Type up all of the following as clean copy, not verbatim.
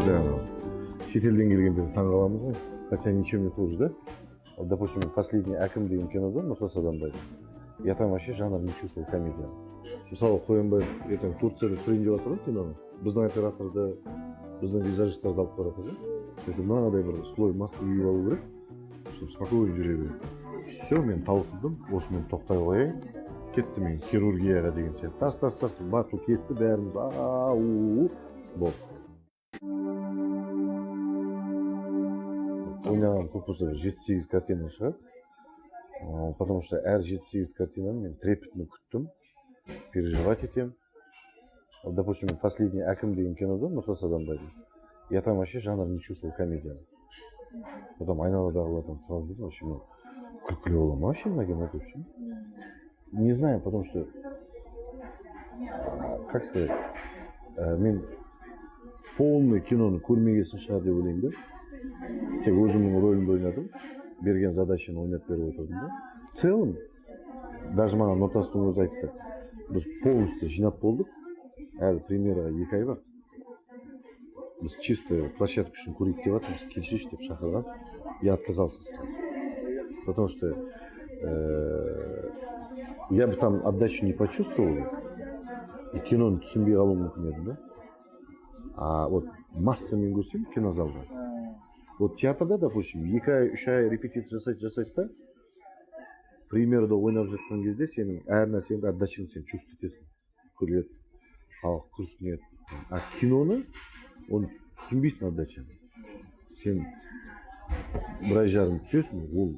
Всегда шетелден келгенде таңқаламыз ғой, хотя ничем не хуже да. Вот, допустим, последний «Әкім» деген кинода Нұртас Адамбаев, я там вообще жанр не чувствовал, комедияны. Мысалы, Қоянбаев ертең Турцияда түсірейін деп жатыр ғой киноны. Біздің операторды, біздің визажистерді алып барады да. Это мынадай бір слой маска киіп алу керек, чтобы спокойно жүре береді. Все, мен таусылдым, осымен тоқтай қояйын, кетті мен хирургияға деген сияқты. Тас, тас, тас, батыл кетті, бәріміз а у болды. Ойнаған көп болса, бір жеті сегіз картина шығар. Потому что әр жеті сегіз картинаны мен трепетно күттім, переживать етемін. Вот, допустим, мен последний «Әкім» деген кинода Нұртас Адамбайдың, я там вообще жанр не чувствовал, комедияны. Потом айналадағылардан сұрап жүрдім: вообще мен күлкілі бола ма вообще мына кино деп ше. Не знаю, потому что как сказать, мен полный киноны көрмегесін шығар деп ойлаймын да. Тек өзімнің рөлімді ойнадым, берген задачаны ойнап беріп отырдым да. В целом даже маған Нұртастың өзі айтты: біз полностью жинап болдық, әлі премьераға 2 ай бар, біз чисто площадка үшін көрейік деп жатырмыз, келсейші деп шақырған. Я отказался сразу, потому что я бы там отдачу не почувствовал и киноны түсінбей қалуым мүмкін едім да. А вот массамен көрсем кинозалда, вот театрда, допустим, 2 ай, 3 ай репетиция жасайды, жасайды да, премьерада ойнап жатқан кезде сенің әр нәрсеңді, отдачаңды сен чувствовать етесің, күледі халық, күрсінеді. А киноны, оны түсінбейсің, отдачаны. Сен бір ай жарым түсесің, ол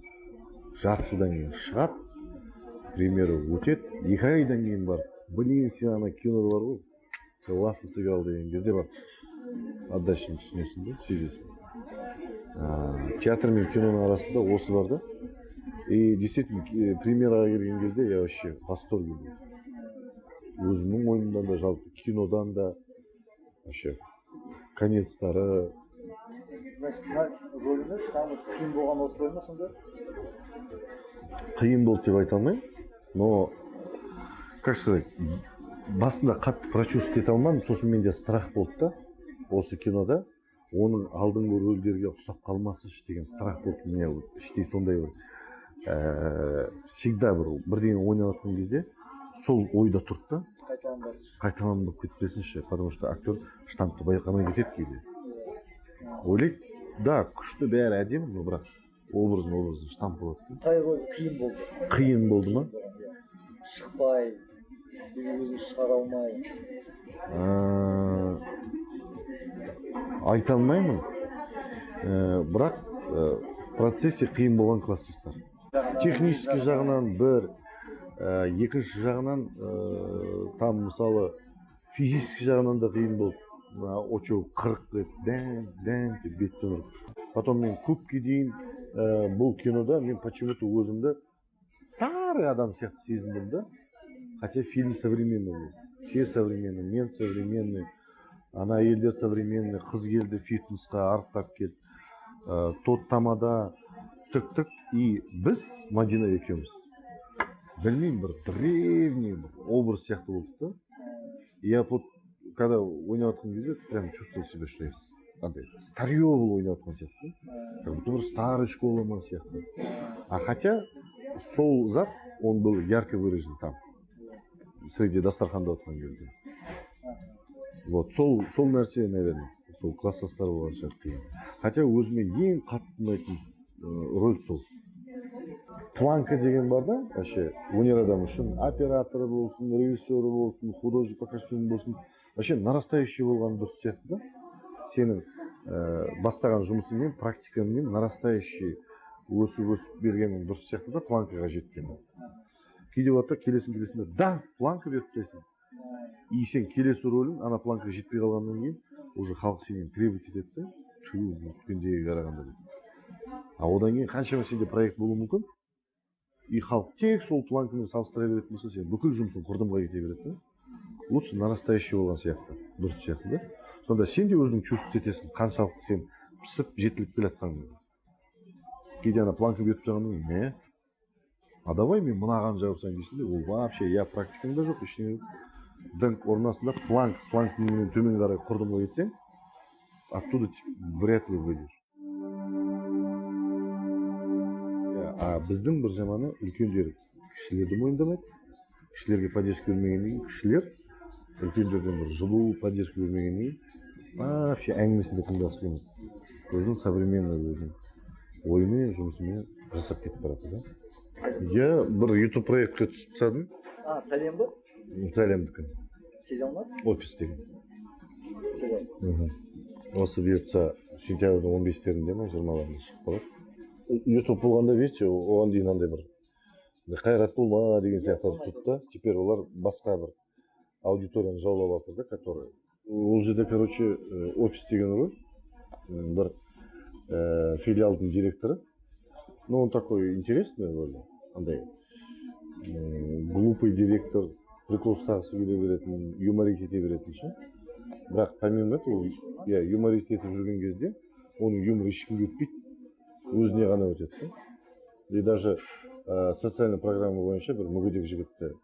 жарты жылдан кейін шығады, премьера өтеді, 2 айдан кейін барып: блин, сен ана кинода бар ғой, классно сыграл деген кезде барып отдачаны түсінесің да, сезесің. Театр мен киноның арасында осы бар да. И действительно, премьераға келген кезде я вообще в восторге был өзімнің ойымнан да, жалпы кинодан да, вообще конецтары. Значит, мына рөліңіз самый қиын болған осы рөл ма сонда? Қиын болды деп айта алмаймын, но, как сказать, басында қатты прочувствовать ете алмадым. Сосын менде страх болды да, осы кинода оның алдыңғы рөлдерге ұқсап қалмасыншы деген страх болды у меня. Вот іштей сондай бір всегда бір бірдеңе ойнап жатқан кезде сол ойда тұрды да. Қайталанбас. Қайталанып кетпесінші, потому что актер штампты байқамай кетеді кейде. Ойлайды да, күшті, бәрі әдемі, но бірақ образно образно штамп болады да. Қай рөл қиын болды? Қиын болды ма? Қиын болған, иә. Шықпай или өзің шығара алмай. Айта алмаймын. Бірақ в процессе қиын болған «Класстастар». Технический жағынан бір, екінші жағынан там, мысалы, физический жағынан да қиын болды. Мына очоу 40 рет дәң дәң деп беттен ұрып. Потом мен көпке дейін бұл кинода мен почему то өзімді старый адам сияқты сезіндім да, хотя фильм современный был, все современный, мен современный, ана әйелдер современный, қыз келді фитнесқа, арықтап келді, тот тамада түк түк, и біз Мадина екеуміз, білмеймін, бір древний бір образ сияқты болдық та. И я вот когда ойнап жатқан кезде прям чувствовал себя, что я андай старье болып ойнап жатқан сияқты да, как будто бір старый школа ма сияқты. А хотя сол зат, он был ярко выражен там, среди дастарханда отырған кезде. Вот сол нәрсе, наверное, сол «Класстастар» болған шығар қиын. Хотя өзіме ең қатты ұнайтын роль сол. Планка деген бар да вообще өнер адамы үшін: операторы болсын, режиссері болсын, художник по костюму болсын, вообще нарастающий болған дұрыс сияқты да. Сенің бастаған жұмысыңмен, практикаңмен нарастающий өсіп өсіп бергенің дұрыс сияқты да, планкаға жеткен. Кейде болады да, келесің, келесің да, да, планка беріп тастайсың, и сен келесі рөлің ана планкаға жетпей қалғаннан кейін уже халық сенен требовать етеді да: ту, өткендегіге қарағанда деп. А одан кейін қаншама сенде проект болуы мүмкін, и халық тек сол планкамен салыстыра беретін болса, сен бүкіл жұмысың құрдымға кете береді да. Лучше нарастающий болған сияқты, дұрыс сияқты да. Сонда сен де өзің чувствовать етесің, қаншалықты сен пісіп жетіліп келе жатқаныңды. Кейде ана планка беріп тастағаннан кейін: мә, а давай мен мынаған жабысайын дейсің де, ол вообще я практикаңда жоқ, ештеңе жоқ, діңк орнасың да, планк сланкаңменен төмен қарай құрдымға кетсең. Оттуда вряд ли выйдешь. Иә, а біздің бір жаманы, үлкендер кішілерді мойындамайды. Кішілерге поддержка бермегеннен кейін, кішілер үлкендерден бір жылу, поддержка бермегеннен кейін, вообще әңгімесін де тыңдағысы келмейді. Өзінің современный, өзінің ойымен, жұмысымен жасап кетіп барады да. Иә, бір Ютуб проектке түсіп тастадым. А, «Сәлем» ба? «Сәлемдікі». Сериал ма? «Офис» деген. Сериал. Осы бұйыртса, сентябрьдің 15-терінде ма, 20-ларында шығып қалады. Ютуб болғанда, видите, оған дейін андай бір «Қайрат болма» деген сияқты түсірді да. Теперь олар басқа бір аудиторияны жаулап жатыр да, который ол жерде, короче, «Офис» деген роль, бір филиалдың директоры. Ну, он такой интересный роль, андай глупый директор, прикол ұстағысы келе беретін, юморить ете беретін ше. Бірақ помимо этого, иә, юморить етіп жүрген кезде оның юморы ешкімге өтпейді, өзіне ғана өтеді да. И даже социальный программа бойынша бір мүгедек жігітті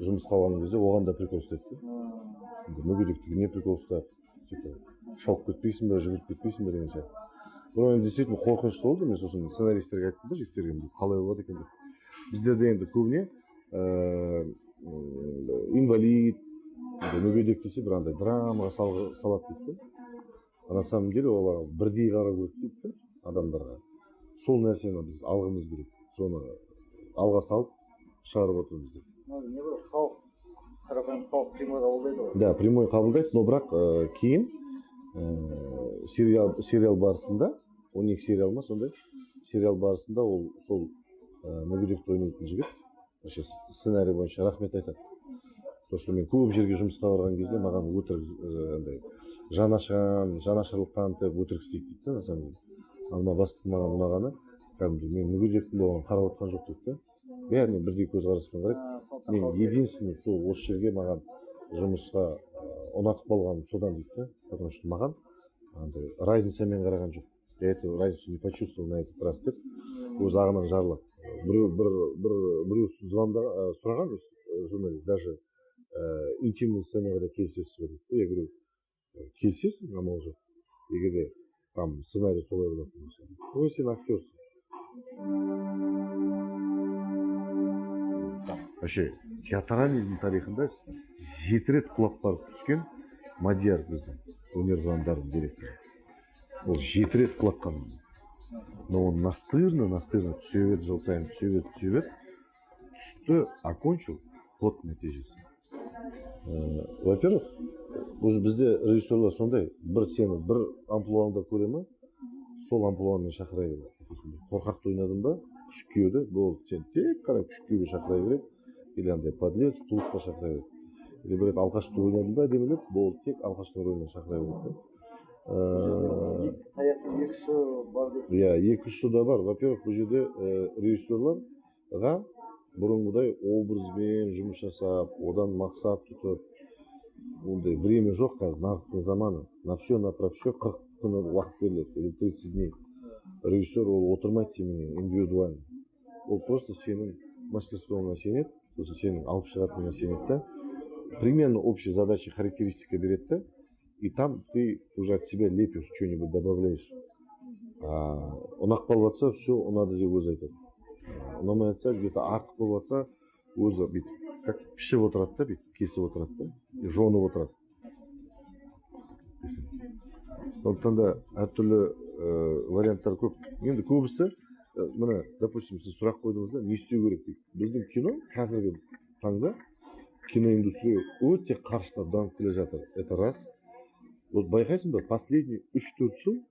жұмысқа алған кезде оған да прикол ұстайды да. Енді мүгедектігіне прикол ұстап, типа, шауып кетпейсің ба, жүгіріп кетпейсің ба деген сияқты. Бірақ енді действительно қорқынышты болды. Мен сосын сценаристерге айттым да, жігіттерге, бұл қалай болады екен деп. Біздерде енді көбіне инвалид, андай мүгедек десе, бір андай драмаға салады дейді да. А на самом деле оларға бірдей қарау керек дейді да адамдарға. Сол нәрсені біз алғымыз керек, соны алға салып шығарып отырмыз деп. Ну, не ғой, халық, қарапайым халық прямой қабылдайды ғой. Да, прямой қабылдайды, но бірақ кейін сериал барысында, 12 сериал ма, сондай сериал барысында, ол сол мүгедекті ойнайтын жігіт вообще сценарий бойынша рахмет айтады, то что мен көп жерге жұмысқа барған кезде маған өтірік андай жан ашыған, жанашырлық танытып, өтірік істейді дейді да на самом деле. Ал мына бастықтың маған ұнағаны, кәдімгідей мен мүгедекпін, оған қарап отқан жоқ дейді да, бәріне бірдей көзқараспен қарайды. А, сондықтан мен халық единственный сол осы жерге маған жұмысқа ұнатып қалғаным содан дейді да, потому что маған андай разницамен қараған жоқ, я эту разницу не почувствовал на этот раз деп өзі ағынан жарылады. Біреу бір бір біреу звондаған, сұраған журналист даже, интимный сценаға да келісесіз бе дейді. Я говорю: «Келісесің, амал жоқ, егер де там сценарий солай болатын болса». Ой, сен актерсың. Вообще театральныйдың тарихында жеті рет құлап барып түскен Мадияр, біздің өнер ұжымдарының директоры, ол жеті рет құлатқан. Но он настырно, настырно түсе берді, жыл сайын түсе берді, түсе берді, түсті, окончил. Вот нәтижесі. Во первых, уже бізде режиссерлар сондай, бір сені бір амплуаңда көре ма, сол амплуамен шақыра береді. Қорқақты ойнадың ба, күшік күйеуді, болды, сен тек қана күшік күйеуге шақыра береді или андай подлец, туысқа шақыра береді. Или бір рет алқашты ойнадың ба әдемілеп, болды, тек алқаштың рөліне шақыра береді да. Екі таяқтың екі ұшы бар деп. Иә, екі ұшы да бар. Во первых, бұл жерде режиссерларға бұрынғыдай образбен жұмыс жасап, одан мақсат тұтып, ондай время жоқ қазір. Нарықтың заманы, на все на про все 40 күні уақыт беріледі или 30 дней. Режиссер ол отырмайды сенімен индивидуально, ол просто сенің мастерствоңа сенеді, сосын сенің алып шығатыныңа сенеді да, примерно общие задачи, характеристика береді да, и там ты уже от себя лепишь, что-нибудь добавляешь. Ұнап қалып жатса, все, ұнады деп өзі айтады. Ұнамай жатса, где то артық болып жатса, өзі бүйтіп как пішіп отырады да, бүйтіп кесіп отырады да и жонып отырады. Сондықтан да әртүрлі варианттар көп. Енді көбісі міне, допустим, сіз сұрақ қойдыңыз да, не істеу керек дейді. Біздің кино қазіргі таңда, киноиндустрия өте қарыштап дамып келе жатыр, это рас. Вот байқайсың ба, последний 3-4 жыл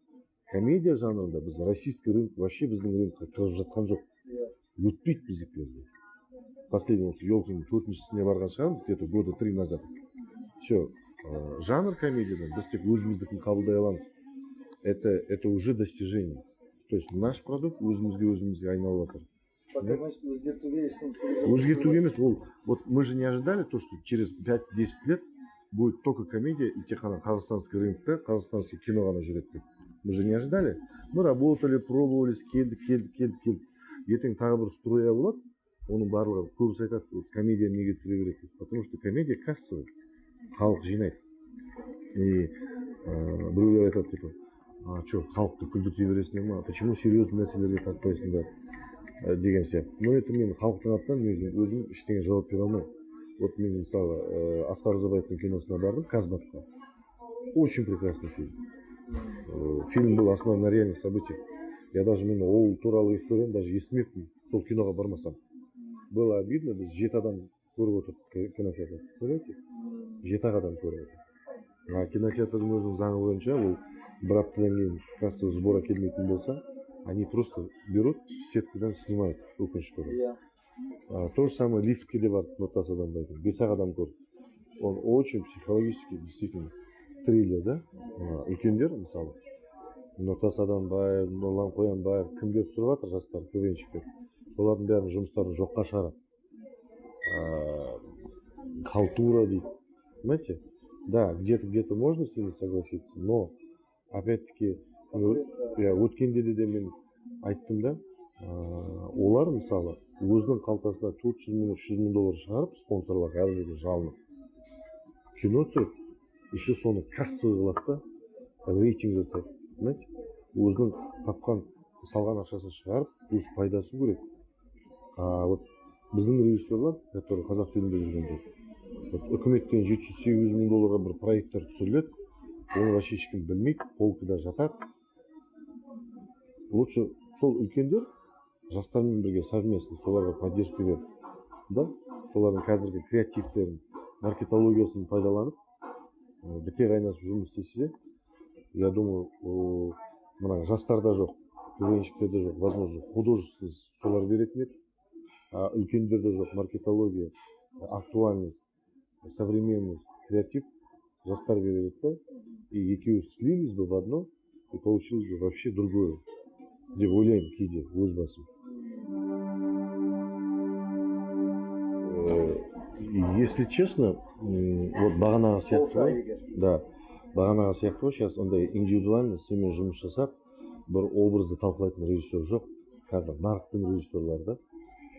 комедия жанрында біз российский рынок, вообще біздің рынокқа кіріп жатқан жоқ. Өтпейді біздікілерге. Последний осы «Елканың» төртіншісіне барған шығармыз, где то года три назад. Все, жанр комедиядан біз тек өзіміздікін қабылдай аламыз, это уже достижение. То есть наш продукт өзімізге өзімізге айналып жатыр. Пока, значит, өзгертуге ештеңе керек жоқ. Өзгертуге емес, ол вот мы же не ожидали то, что через 5-10 лет будет только комедия и тек қана қазақстанский рынокта қазақстанский кино ғана жүреді деп. Мы же не ожидали. Мы работали, пробовались, келдік, келдік, келдік, келдік. Ертең тағы бір струя болады, оның барлығы, көбісі айтады: «Вот комедия неге түсіре береді?» – деп. Потому что комедия кассовый, халық жинайды. И Біреулер айтады, типа, а че, халықты күлдірте бересіңдер ма, почему серьезный нәрселерге тартпайсыңдар деген сияқты. Но это мен халықтың атынан өзім ештеңе жауап бере алмаймын. Вот мен, мысалы, Асқар Ұзабаевтың киносына бардым, «Казбатқа». Очень прекрасный фильм. Фильм был основан на реальных событиях. Я даже, мен ол туралы историяны даже естімеппін сол киноға бармасам. Было обидно, біз жеті адам көріп отырдық кинотеатрда, представляете, жеті ақ адам көріп отыр. А кинотеатрдың өзінің заңы бойынша, ол бір аптадан кейін кассовый сбор әкелмейтін болса, они просто берут, сеткадан снимают, өкінішке орай. То же самое «Лифтке» де бардық, Нұртас Адамбайдың, бес ақ адам көрді. Он очень психологический, действительно триллер да. Үлкендер, мысалы, Нұртас Адамбаев, Нұрлан Қоянбаев, кімдер түсіріп жатыр, жастар, КВНщиктер, солардың бәрінің жұмыстарын жоққа шығарады. Халтура дейді, понимаете? Да, где то где то можно с ними согласиться, но опять таки иә, өткенде де мен айттым да, олар, мысалы, өзінің қалтасына 400 000, 300 000 доллар шығарып, спонсорларға әр жерге жалынып кино түсіріп, еще соны кассовый қылады да, рейтинг жасайды, понимаете? Өзінің тапқан, салған ақшасын шығарып, плюс пайдасын көреді. А вот біздің режиссерлар, которые қазақ фильмде жүргендер, вот үкіметтен 700, 800 мың долларға бір проекттер түсіріледі, оны вообще ешкім білмейді, полкада жатады. Лучше сол үлкендер жастармен бірге совместно соларға поддержка беріп да, солардың қазіргі креативтерін, маркетологиясын пайдаланып, біте қайнасып жұмыс істесе, я думаю, мына жастарда жоқ, КВНщиктерде жоқ возможно, художественность солар беретін еді, а үлкендерде жоқ маркетология, актуальность, современность, креатив жастар берер еді да, и екеуі слились бы в одно, и получилось бы вообще другое деп ойлаймын кейде өз басым. Если честно, вот бағанағы сияқты Болса ғой. Егер. Да, бағанағы сияқты ғой. Сейчас ондай индивидуально сенімен жұмыс жасап, бір образды талқылайтын режиссер жоқ қазір, нарықтың режиссерлары да.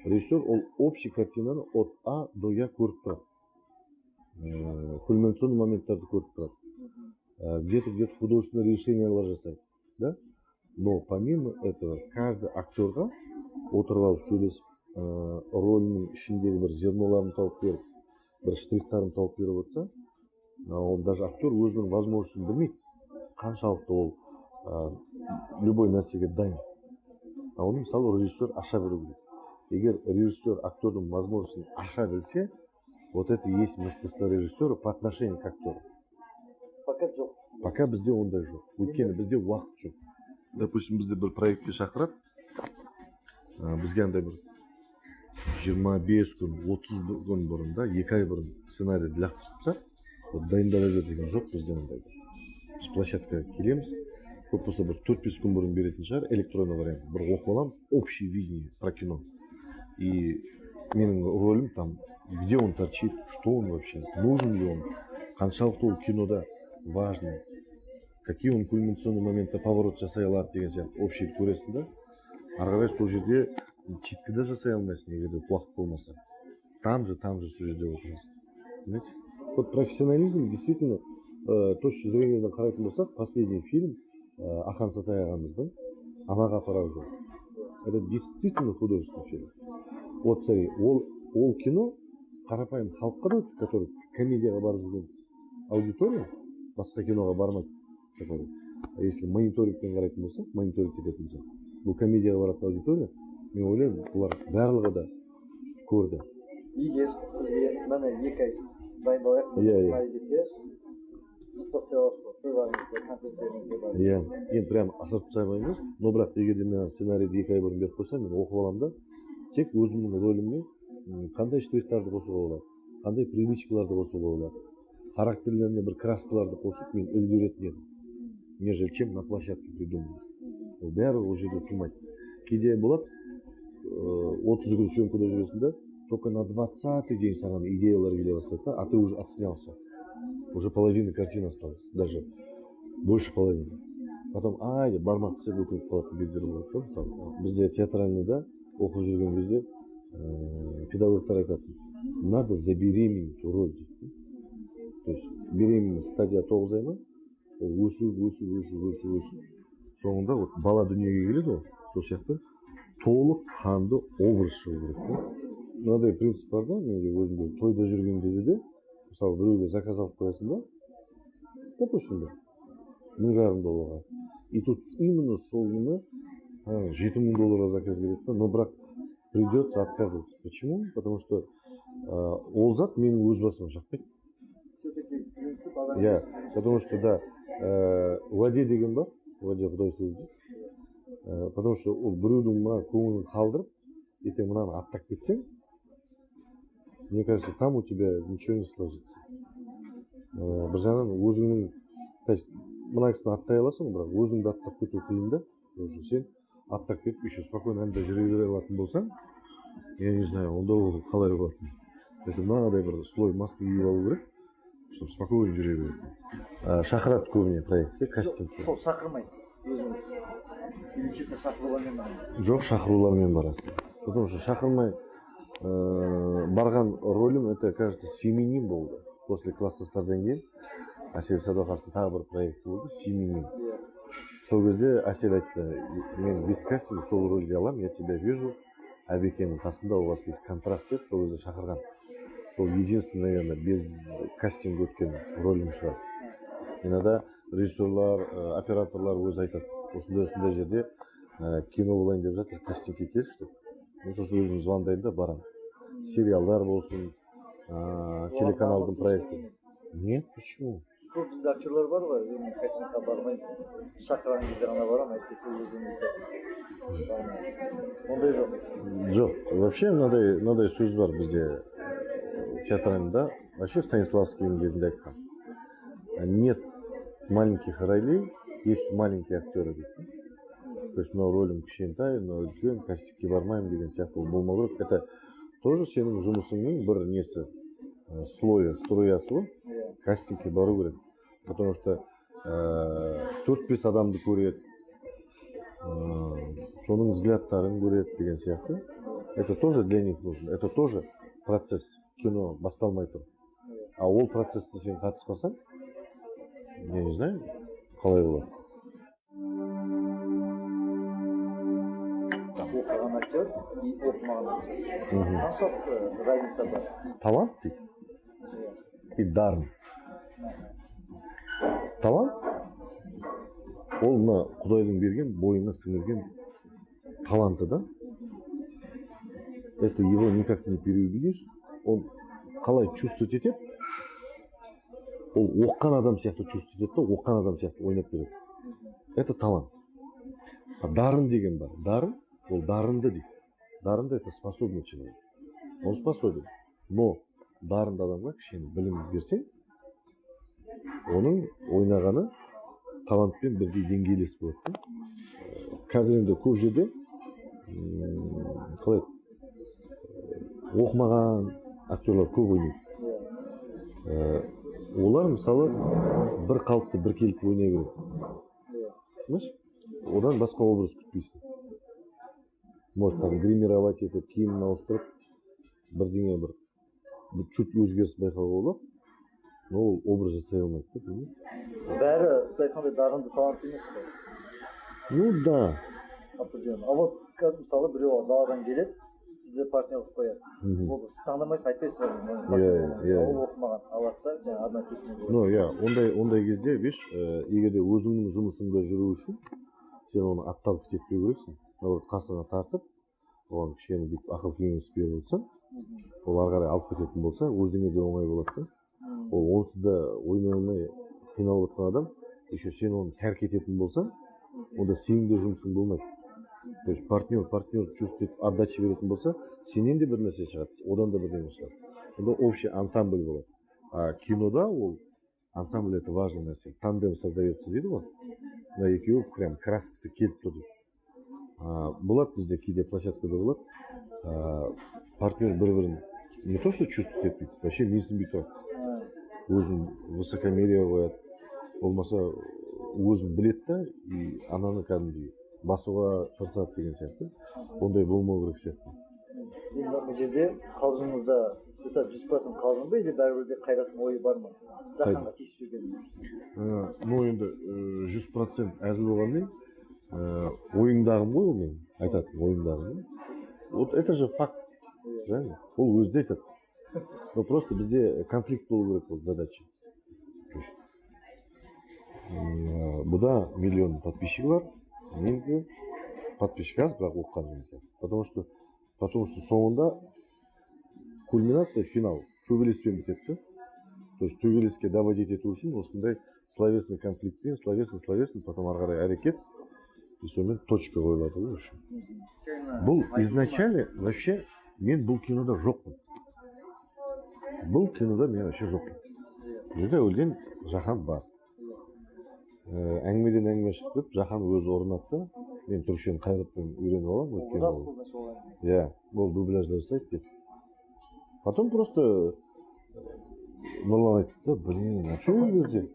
Режиссер ол общий картинаны от А до Я көріп тұрады, кульминационный моменттарды көріп тұрады, где то где то художественный решениялар жасайды да. Но помимо этого каждый актерға отырып алып сөйлесіп, рөлінің ішіндегі бір зерноларын тауып беріп, бір штрихтарын тауып беріп отырса, он даже, актер өзінің возможностін білмейді, қаншалықты ол любой нәрсеге дайын. А оны, мысалы, режиссер аша білу керек. Егер режиссер актердің возможностін аша білсе, вот это и есть мастерство режиссера по отношению к актеру. Пока жоқ. Пока бізде ондай жоқ, өйткені бізде уақыт жоқ. Допустим, бізді бір проектке шақырады, бізге андай бір 25 күн, 30 күн бұрын да, 2 ай бұрын сценарийді лақтырып тастап, вот дайындала бер деген жоқ бізде ондай. Біз площадкаға келеміз, көп болса бір 4-5 күн бұрын беретін шығар электронный вариант, бір оқып аламыз общее видение про кино и менің ролім там, где он торчит, что он вообще, нужен ли он, қаншалықты ол кинода важный, какие он кульминационный моментте поворот жасай алады деген сияқты общий көресің да. Ары қарай сол жерде читка да жасай алмайсың, егер де уақыт болмаса, там же сол жерде отырасың, понимаете? Вот профессионализм действительно, точки зрениеден қарайтын болсақ, последний фильм, Ахан Сатай ағамыздың «Анаға апарар жол», это действительно художественный фильм. Вот смотри, ол кино қарапайым халыққа да өтті, который комедияға барып жүрген аудитория, басқа киноға бармайды который. А если мониторингпен қарайтын болсақ, мониторинг ететін болсақ, бұл комедияға баратын аудитория, мен ойлаймын, бұлар барлығы да көрді. Егер сізге міне 2 ай дайындалайық, Иә, иә. сценарий десе, сырт тастай аласыз ба тойларыңызда, концерттеріңізде бар? Иә, енді прям асырып тастай емес, но бірақ егер де маған сценарийді 2 ай бұрын беріп қойса, мен оқып аламын да, тек өзімнің рөліме қандай штрихтарды қосуға болады, қандай привычкаларды қосуға болады, характерлеріне бір краскаларды қосып мен үлгеретін едім, нежели чем на площадке придумывать. Ол бәрі ол жерде тумайды. Кейде болады, 30 күн съемкада жүресің да, только на 20-й день саған идеялар келе бастайды да, а ты уже отснялся, уже половина картины осталась, даже больше половины. Потом ай деп бармақ тістеп өкініп қалатын кездер болады да. Мысалы, бізде театральныйда оқып жүрген кезде педагогтар айтатын: «Надо забеременеть роль», — дейді. То есть беременность стадия 9 ай ма. Ол өсіп, өсіп, өсіп, өсіп, өсіп, соңында вот бала дүниеге келеді ғой, сол сияқты толық қанды образ шығу керек та. Мынадай принцип бар да менде өзімде: тойда жүргенде де, мысалы, біреуге заказ алып қоясың да, допустим, бір 1500 долларға, и тут именно сол күні 7000 долларға заказ келеді да, но бірақ придется отказываться. Почему? Потому что ол зат менің өз басыма жақпайды. Все-таки принцип. Иә, потому что да, уәде деген бар, уәде құдай сөзі дейді. Потому что ол біреудің мына көңілін қалдырып, ертең мынаны аттап кетсең, мне кажется, там у тебя ничего не сложится. Бір жағынан өзіңнің, то есть мына кісіні аттай аласың ғой, бірақ өзіңді аттап кету қиын да. Потому что сен аттап кетіп, еще спокойно анда жүре бере алатын болсаң, я не знаю, онда ол қалай болатын. Это мынадай бір слой маска киіп алу керек, чтобы спокойно жүре беретін. Шақырады көбіне проектке, кастингке. Сол шақырмайды өзіңіз или чисто шақырулармен барасыз? Жоқ, шақырулармен барасың, потому что шақырмай барған ролім, это, кажется, «Семенин» болды. После «Класстастардан» кейін Әсел Сәдуақасовтың тағы бір проектісі болды, «Семенин». Сол кезде Әсел айтты: «Мен без кастинг сол рөлге аламын, я тебя вижу Әбекенің қасында, у вас есть контраст», — деп сол кезде шақырған. Сол единственный, наверное, без кастинг өткен рөлім шығар. Иногда режиссерлар, операторлар өзі айтады: «Осындай осындай жерде кино болайын деп жатыр, кастингке келші», — деп. Мен сосын өзім звондаймын да, барамын. Сериалдар болсын, телеканалдың проекті. Нет, почему? Көп бізде актерлар бар ғой: «Мен кастингқа бармаймын, шақырған кезде ғана барамын, әйтпесе өзімізді бармаймын». Ондай жоқ? Жоқ, вообще мынадай сөз бар бізде театральныйда, вообще Станиславскийдің кезінде айтқан: «Нет маленьких ролей, есть маленькие актеры», — дейді да. То есть мынау рөлім кішкентай, мынау үлкен, кастингке бармаймын деген сияқты ол болмау керек. Это тоже сенің жұмысыңның бір несі, слойы, струясы ғой. Кастингке бару керек, потому что төрт бес адамды көреді, соның взглядтарын көреді деген сияқты. Это тоже для них нужно, это тоже процесс, кино басталмай тұр. А ол процессте сен қатыспасаң, я не знаю, қалай болады. Оқыған актер и оқымаған актер, қаншалықты разница бар? Талант дейді и дарын. Талант ол мына құдайдың берген, бойыңа сіңірген таланты да, это его никак не переубедишь. Он қалай чувствовать етеді, ол оқыған адам сияқты чувствовать етеді да, оқыған адам сияқты ойнап береді. Это талант. А дарын деген бар. Дарын ол дарынды дейді. Дарынды — это способный человек, он способен, но дарынды адамға кішкене білім берсең, оның ойнағаны талантпен бірдей деңгейлес болады да. Қазір енді көп жерде қалай еді, оқымаған актерлар көп ойнайды. Олар, мысалы, бір қалыпты, біркелкі ойнай береді, понимаешь? Одан басқа образ күтпейсің. Может, там гримировать етіп, киімін ауыстырып, бірдеңе бір чуть өзгеріс байқауға болады, но ол образ жасай алмайды да, понимаете? Бәрі сіз айтқандай дарынды, талантты емес қой. Ну да. Определенно. А вот мысалы, біреу даладан келеді, сізді партнер қылып қояды. Болды, сіз таңдамайсыз, айтпайсыз ғой, мен партнер боламын. Ол оқымаған, алады да, жаңағы однотипный болады. Ну иә, ондай кезде, видишь, егер де өзіңнің жұмысыңда жүру үшін сен оны отталкивать етпеу керексің, наоборот, қасыңа тартып, оған кішкене бүйтіп ақыл кеңес беріп отырсаң, ол ары қарай алып кететін болса, өзіңе де оңай болады да. Ол онсыз да ойнай алмай қиналып отырған адам, еще сен оны тәрк ететін болсаң, онда сенің де жұмысың болмайды. То есть партнер чувствует, отдача беретін болса, сенен де бір нәрсе шығады, одан да бірдеңе шығады, сонда общий ансамбль болады. А кинода ол ансамбль — это важный нәрсе, тандем создается дейді ғой. Мына екеуі прям краскасы келіп тұр дейді. А, болады бізде кейде, площадкада болады, партнер бір бірін не то что чувствовать етпейді, вообще менсінбей тұрады, өзін высокомерие қояды, болмаса өзін біледі да, и ананы кәдімгідей басуға тырысады деген сияқты. Ондай болмау керек сияқты. Енді бұл жерде қалжыңыңызда это 100% қалжың ба, или бәрібір де Қайраттың ойы бар ма? Жаһанға тиісіп жүргеніңіз. Ну енді 100% әзіл болғанмен, ойымдағым ғой ол, мен айтатын ойымдағым. Вот это же факт, правильно? Ол өзі де айтады. Но просто бізде конфликт болу керек болды, задача. То есть, бұда миллион подписчик бар, менікі подписчик аз, бірақ оқыған деген сияқты. Потому что соңында кульминация, финал төбелеспен бітеді да. То есть төбелеске доводить ету үшін осындай словесный конфликтпен, словесный, словесный, потом ары қарай әрекет, и сонымен точка қойылады ғой, в общем. Бұл изначально вообще мен бұл кинода жоқпын. Бұл кинода мен вообще жоқпын. Бұл жерде әуелден Жаһан бар. Әңгімеден әңгіме шығып кетіп, Жаһан өзі ұрынады да, мен түрікшені Қайраттан үйреніп аламын, өйткені рас ол бұл, значит, ол әңгіме. Иә, ол дубляжда жасайды деп. Потом просто Нұрлан айтты да: «Блин, а че егер,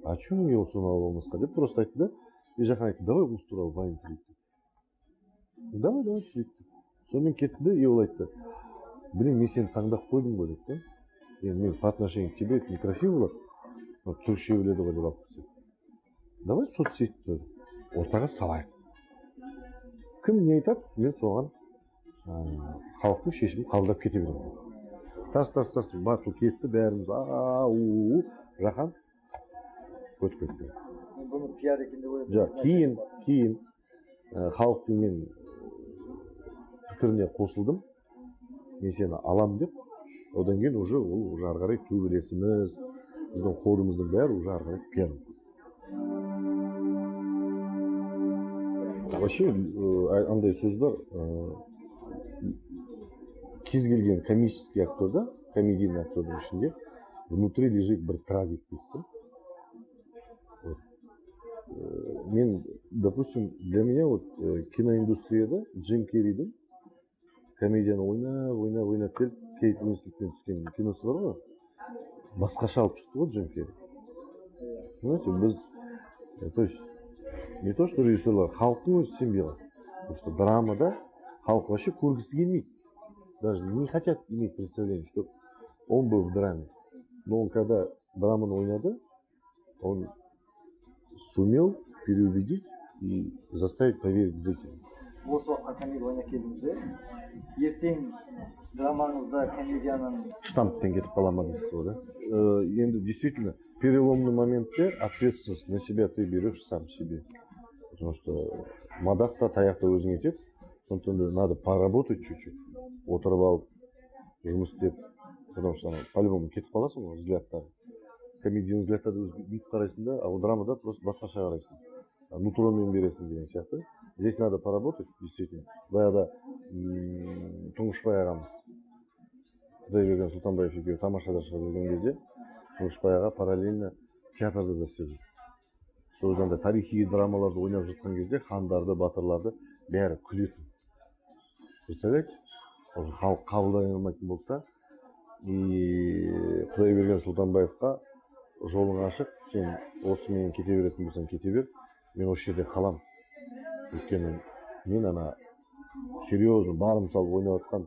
а че, неге осыны алып алмасқа?» — деп просто айтты да. И Жаһан айтты: «Давай осы туралы вайн түсірейік», — деп. «Давай, давай түсірейік», — деп. Сонымен кетті де, и ол айтты: «Блин, мен сені таңдап қойдым ғой», — деді да. «Енді мен по отношению к тебе это некрасиво болады, но түрікше біледі ғой деп алып кетсек. Давай соцсетьті ортаға салайық. Кім не айтады, мен соған халықтың шешімін қабылдап кете беремін». Тас, тас, тас, батыл кетті, бәріміз а у у Жаһан өтіп кетті. Мен бұны пиар екен деп ойласам. Жоқ, кейін халықтың мен пікіріне қосылдым, мен сені алам деп. Одан кейін уже ол уже ары қарай төбелесіміз, біздің ходымыздың бәрі уже ары қарай пиар болып кетті. Вообще андай сөз бар, кез келген комический актерда, комедийный актердің ішінде внутри лежит бір трагик дейді да. Вот. Мен, допустим, для меня вот киноиндустрияда Джим Керридің комедияны ойнап, ойнап, ойнап келіп, Кейт Уинслетпен түскен киносы бар ғой, басқаша алып шықты ғой Джим Керри. Понимаете, біз, то есть не то что режиссерлар, халықтың өзі сенбей қалды. Потому что драмада халық вообще көргісі келмейді. Даже не хотят иметь представление, что он был в драме. Но он когда драманы ойнады, он сумел переубедить и заставить поверить зрителям. Осы уақытқа комедия ойнап келдіңіз бе? Ертең драмаңызда комедияның штамптен кетіп қала ма дейсіз ғой, да? Енді действительно переломный моментте ответственность на себя ты берешь сам себе. Потому что мадақ та, таяқ та өзіңе тиеді. Сондықтан да надо поработать чуть-чуть. Отырып алып, жұмыс істеп, потому что ана по-любому кетіп қаласың ғой взглядтар. Комедийный взглядтарды өзі бүйтіп қарайсың да, а у драмада просто басқаша қарайсың. Нутромен бересің деген сияқты. Здесь надо поработать, действительно. Баяғыда Тұңғышбай ағамыз, Құдайберген Сұлтанбаев екеуі тамашада шығып жүрген кезде Тұңғышбай аға параллельно театрда да істеп жүр. Сол кезде андай тарихи драмаларды ойнап жатқан кезде хандарды, батырларды бәрі күлетін. Представляете? Уже халық қабылдай алмайтын болды да. И Құдайберген Сұлтанбаевқа: «Жолың ашық, сен осымен кете беретін болсаң кете бер, мен осы жерде қалам. Өйткені мен ана серьезно барым салып ойнап жатқан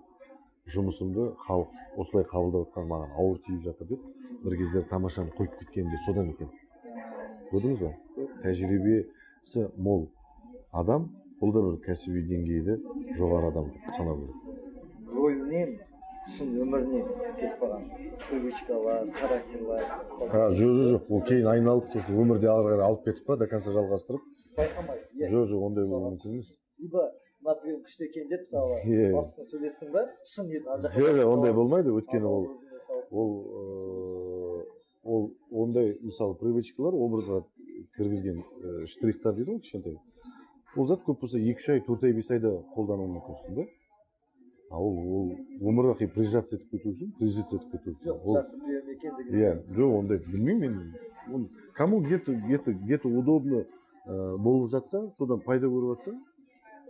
жұмысымды халық осылай қабылдап жатқан маған ауыр тиіп жатыр», — деп бір кездері тамашаны қойып кеткені де содан екен. Көрдіңіз ба? Тәжірибесі мол адам, бұл да бір кәсіби деңгейді жоғары адам деп санау керек. Рөлінен шын өміріне кетіп қалған привычкалар, характерлар. А, жоқ, жоқ, жоқ, ол кейін айналып, сосын өмірде ары қарай алып кетіп па, до конца жалғастырып. Байқамай, иә. Жоқ, жоқ, ондай болуы мүмкін емес. Либо мына прием күшті екен деп, мысалы, Иә. бастықпен сөйлестің ба, шын ниет ана жаққа Жоқ, жоқ, ондай болмайды, өйткені ол өзіңе салып. Ол ондай, мысалы, привычкалар, образға кіргізген штрихтар дейді ғой кішкентай. Ол зат көп болса 2-3 ай, 4 ай, 5 айда қолдануы мүмкінсің да. А ол өмір бақи прижаться етіп кету үшін, прижиться етіп кету үшін. Жоқ, Ол жақсы прием екен деген. Иә, жоқ, ондай білмеймін мен. Оны кому где-то удобно болып жатса, содан пайда көріп жатса,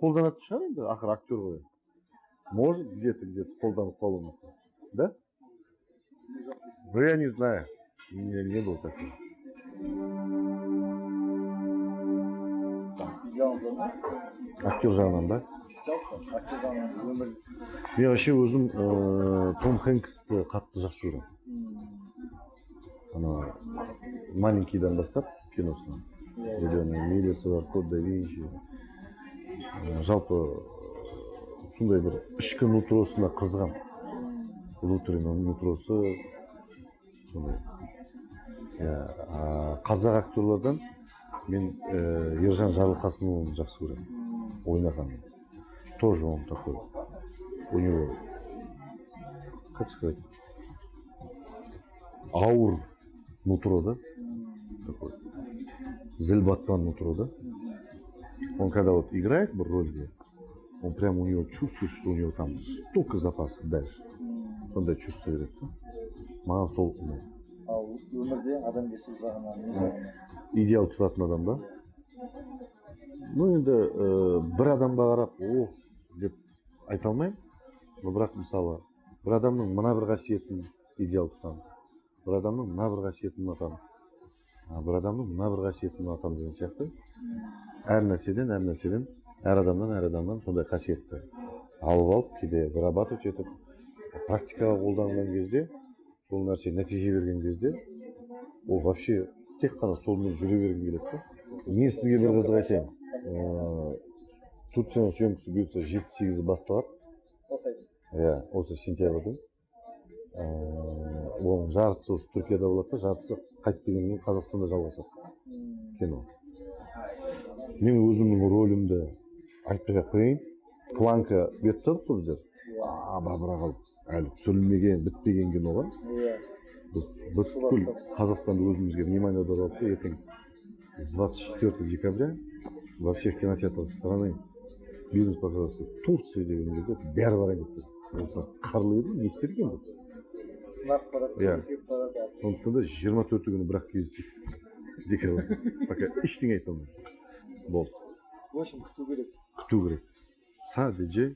қолданатын шығар енді, ақыры актер ғой. Может, где-то қолданып қалуы мүмкін. Да? Ну, я не знаю. У меня не было такого. Идеалыңыз бар ма? Актер жағынан ба? Жалпы актердің өмір. Мен вообще өзім Том Хэнксті қатты жақсы көремін. Ана «Маленькийдан» бастап киносынан, «Зеленая милясы» бар, «Код да Винчи». Жалпы сондай бір ішкі нутросына қызығамын, внутренний нутросы сондай, иә. Қазақ актерлардан мен Ержан Жарылқасынұлын жақсы көремін ойнағанын. Тоже он такой, у него, как сказать, ауыр нутро да, такой зіл-батпан нутро да. Он когда вот играет бір рольде, он прям, у него чувствует, что у него там столько запасов дальше, сондай чувство береді да. Маған сол ұнайды. Ал өмірде адамгершілік жағынан, не жағынан? Идеал тұтатын адам ба? Ну енді бір адамға қарап «ох» деп айта алмаймын, но бірақ, мысалы, бір адамның мына бір қасиетін идеал тұтамын, бір адамның мына бір қасиетін ұнатамын, бір адамның мына бір қасиетін ұнатамын деген сияқты. Әр нәрседен, әр нәрседен, әр адамнан, әр адамнан сондай қасиетті алып алып, кейде вырабатывать етіп, практикаға қолданған кезде, сол нәрсе нәтиже берген кезде, ол вообще тек қана солмен жүре бергім келеді да. Мен сізге бір қызық айтайын. Турцияның съемкасы бұйыртса 7-8-і басталады. Осы айдың? Иә, осы сентябрьдің. Оның жартысы осы Түркияда болады да, жартысы қайтып келгеннен кейін Қазақстанда жалғасады кино. Мен өзімнің рөлімді айтпай ақ қояйын. Планка беріп тастадық қой біздер, бабыра қалып, әлі түсірілмеген, бітпеген киноға. Біз бүткіл Қазақстанды өзімізге внимание аударып алдық та. Ертең с 24 декабря во всех кинотеатрах страны «Бизнес по-казахски Турция» деген кезде бәрі барайын деп тұр. Осылар қарлы еді, не істер екен деп. Сынап барады, келісіп барады. Сондықтан да 24-і күні бірақ кездесейік, декабрь. Пока ештеңе айта алмаймын, болды. В общем, күту керек. Күту керек. Sadece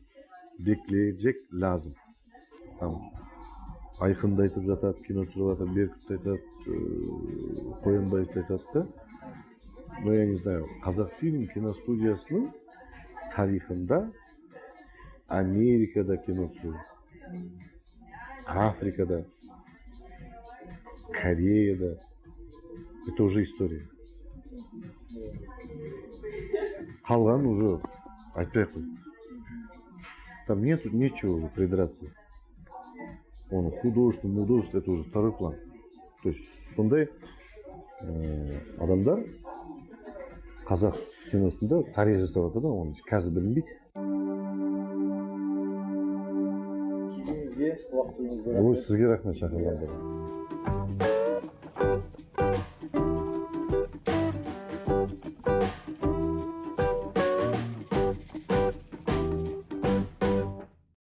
bekleyecek lazım. Там Айқын да айтып жатады, кино түсіріп жатыр, Беркут та айтады, Қоянбаев та айтады да. Но я не знаю, Қазақфильм киностудиясының тарихында Америкада кино түсіру, Африкада, Кореяда — это уже история. Қалғанын уже айтпай ақ қой. Там нету нечего уже придраться. Он художественный, художественный — это уже второй план. То есть сондай адамдар қазақ киносында тарих жасап жатыр да, оны қазір білінбейді. Келгеніңізге, уақыт бөлгеніңізге Ой, рахмет. Сізге рахмет шақырғандар.